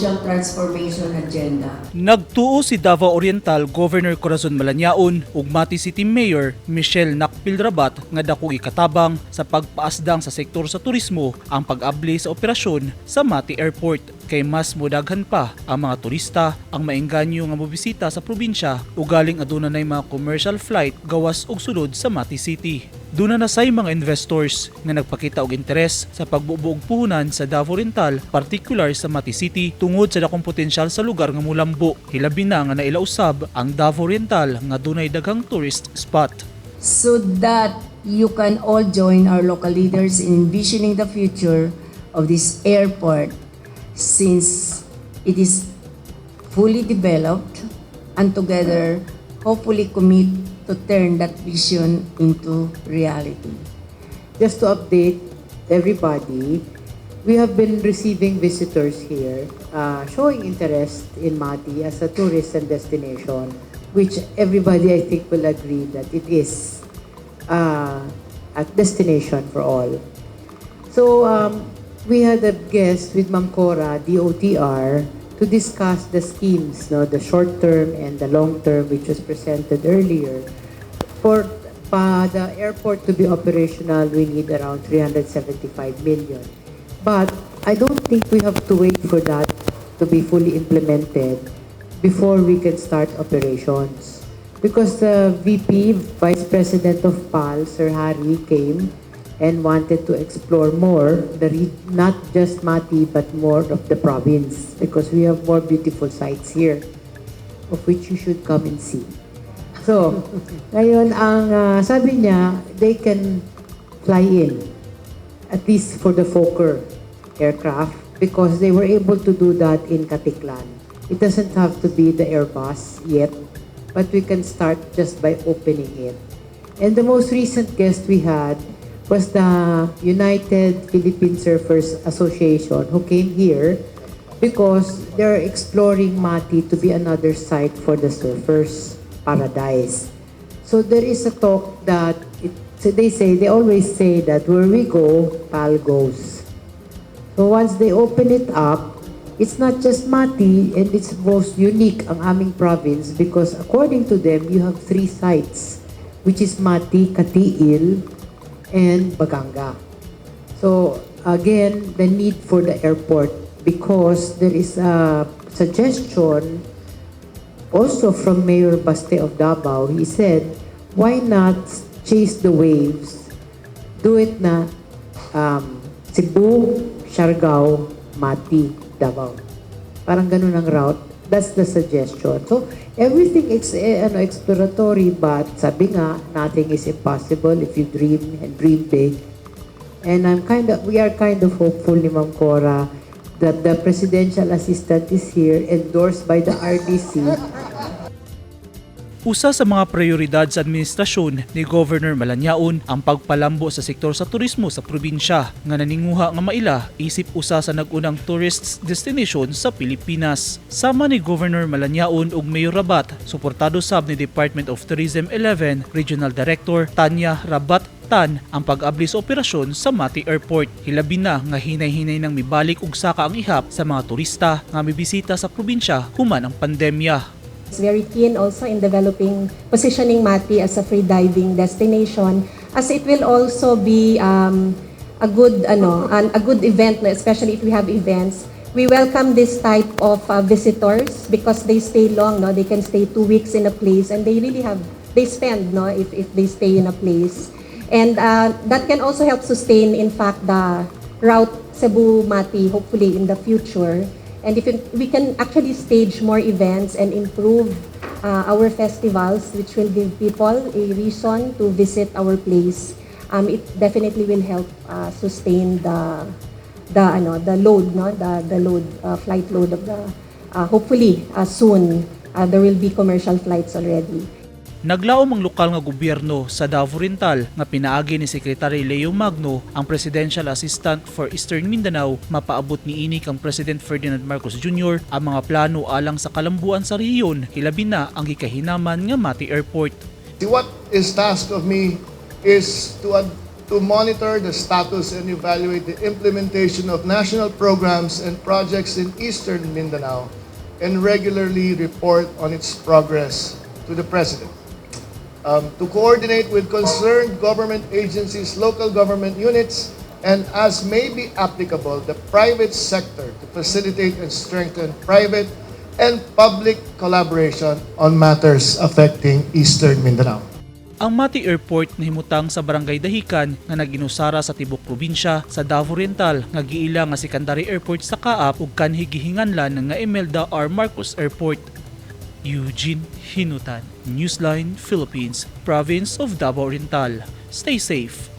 social transformation agenda. Nagtuo si Davao Oriental Governor Corazon Malanyaon ug Mati City Mayor Michelle Nakpilrabat nga dakong ikatabang sa pagpaasdang sa sektor sa turismo ang pag-abli sa operasyon sa Mati Airport kay mas modaghan pa ang mga turista ang maengganyo nga mobisita sa probinsya ug galing aduna nay mga commercial flight gawas og sulod sa Mati City. Duna na say mga investors nga nagpakita og interes sa pagbubuog puhunan sa Davao Oriental, particular sa Mati City tungod sa dakong potensyal sa lugar nga molambo. Hilabi na nga naila usab ang Davao Oriental nga dunay daghang tourist spot. So that you can all join our local leaders in envisioning the future of this airport since it is fully developed and together hopefully commit to turn that vision into reality. Just to update everybody, we have been receiving visitors here showing interest in Mati as a tourism destination, which everybody I think will agree that it is a destination for all. So we had a guest with Ma'am Cora, DOTR, to discuss the schemes, no, the short term and the long term, which was presented earlier. For the airport to be operational, we need around 375 million. But I don't think we have to wait for that to be fully implemented before we can start operations. Because the VP, Vice President of PAL, Sir Harry, came and wanted to explore more, not just Mati, but more of the province, because we have more beautiful sites here, of which you should come and see. So, ngayon, ang sabi niya, they can fly in, at least for the Fokker aircraft, because they were able to do that in Katiklan. It doesn't have to be the Airbus yet, but we can start just by opening it. And the most recent guest we had was the United Philippine Surfers Association, who came here because they're exploring Mati to be another site for the surfers paradise. So there is a talk that they always say that where we go, PAL goes. So once they open it up, it's not just Mati, and it's most unique ang aming province because according to them, you have 3 sites, which is Mati, Katiil, and Baganga. So again, the need for the airport, because there is a suggestion also from Mayor Baste of Davao. He said, why not chase the waves? Do it na Cebu, Siargao, Mati, Davao. Parang ganun ang route. That's the suggestion. So everything is exploratory, but sabi nga, nothing is impossible if you dream and dream big. And we are kind of hopeful ni Ma'am Cora that the presidential assistant is here, endorsed by the RDC. Usa sa mga prioridad sa administrasyon ni Governor Malanyaon ang pagpalambo sa sektor sa turismo sa probinsya nga naninguha nga maila isip usa sa nagunang tourist destination sa Pilipinas. Sama ni Governor Malanyaon ug Mayor Rabat, suportado sab ni Department of Tourism 11 Regional Director Tanya Rabat Tan ang pag-abli sa operasyon sa Mati Airport. Hilabi na nga hinay-hinay nang mibalik og saka ang ihap sa mga turista nga mibisita sa probinsya human ang pandemya. It's very keen also in positioning Mati as a free diving destination, as it will also be a good event, especially if we have events. We welcome this type of visitors because they stay long, no? They can stay 2 weeks in a place and they spend, no? If they stay in a place. And that can also help sustain, in fact, the route Cebu-Mati, hopefully in the future. And if we can actually stage more events and improve our festivals, which will give people a reason to visit our place, it definitely will help sustain the load, no, flight load of the. Hopefully, soon there will be commercial flights already. Naglaom ang lokal nga gobyerno sa Davao Oriental nga pinaagi ni Secretary Leo Magno ang Presidential Assistant for Eastern Mindanao mapaabot niini kang President Ferdinand Marcos Jr. ang mga plano alang sa kalambuan sa rehiyon, hilabi na ang gikahinaman nga Mati Airport. What is tasked of me is to to monitor the status and evaluate the implementation of national programs and projects in Eastern Mindanao and regularly report on its progress to the President. To coordinate with concerned government agencies, local government units, and as may be applicable, the private sector to facilitate and strengthen private and public collaboration on matters affecting Eastern Mindanao. Ang Mati Airport nahimutang sa Barangay Dahican nga naginusara sa tibok probinsya sa Davao Oriental nga giila nga secondary airport sa Kaap ug kanhi gihinganlan nga Imelda R. Marcos Airport. Eugene Hinutan, Newsline Philippines, Province of Davao Oriental. Stay safe.